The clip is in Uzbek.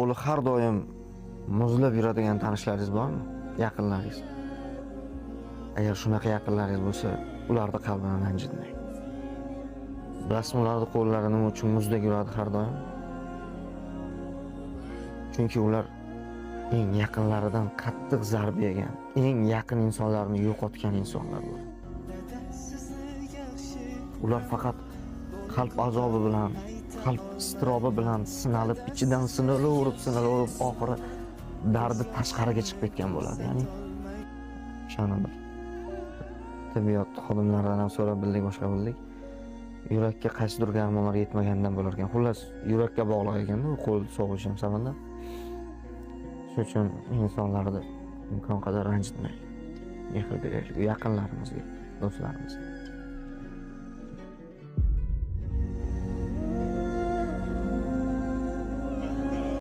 Qo'li har doim muzlab yuradigan tanishlaringiz bormi? Yaqinlaringiz? Agar shunaqa yaqinlaringiz bo'lsa, ularni qalbini ranjitmang. Bilasizmi, ularni qo'llari nima uchun muzdek yuradi har doim? Chunki ular eng yaqinlaridan qattiq zarba yegan, eng yaqin insonlarni yo'qotgan insonlar bular. Ular faqat qalb azobi bilan, qalb iztirobi bilan sinalib, ichidan sinalaverib, sinalaverib, oxiri dardi tashqariga chiqib ketgan bo'ladi. Ya'ni o'shani bir tibbiyot xodimlaridan ham so'rab bildik, boshqa bildik. Yurakka qaysidir gormonlar yetmagandan bo'lar ekan. Xullas, yurakka bog'liq ekanda u qo'l sog'ish ham sababi. Shuning uchun insonlarni imkon qadar ranjitmaylik. Mehr beraylik yaqinlarimizga, do'stlarimizga.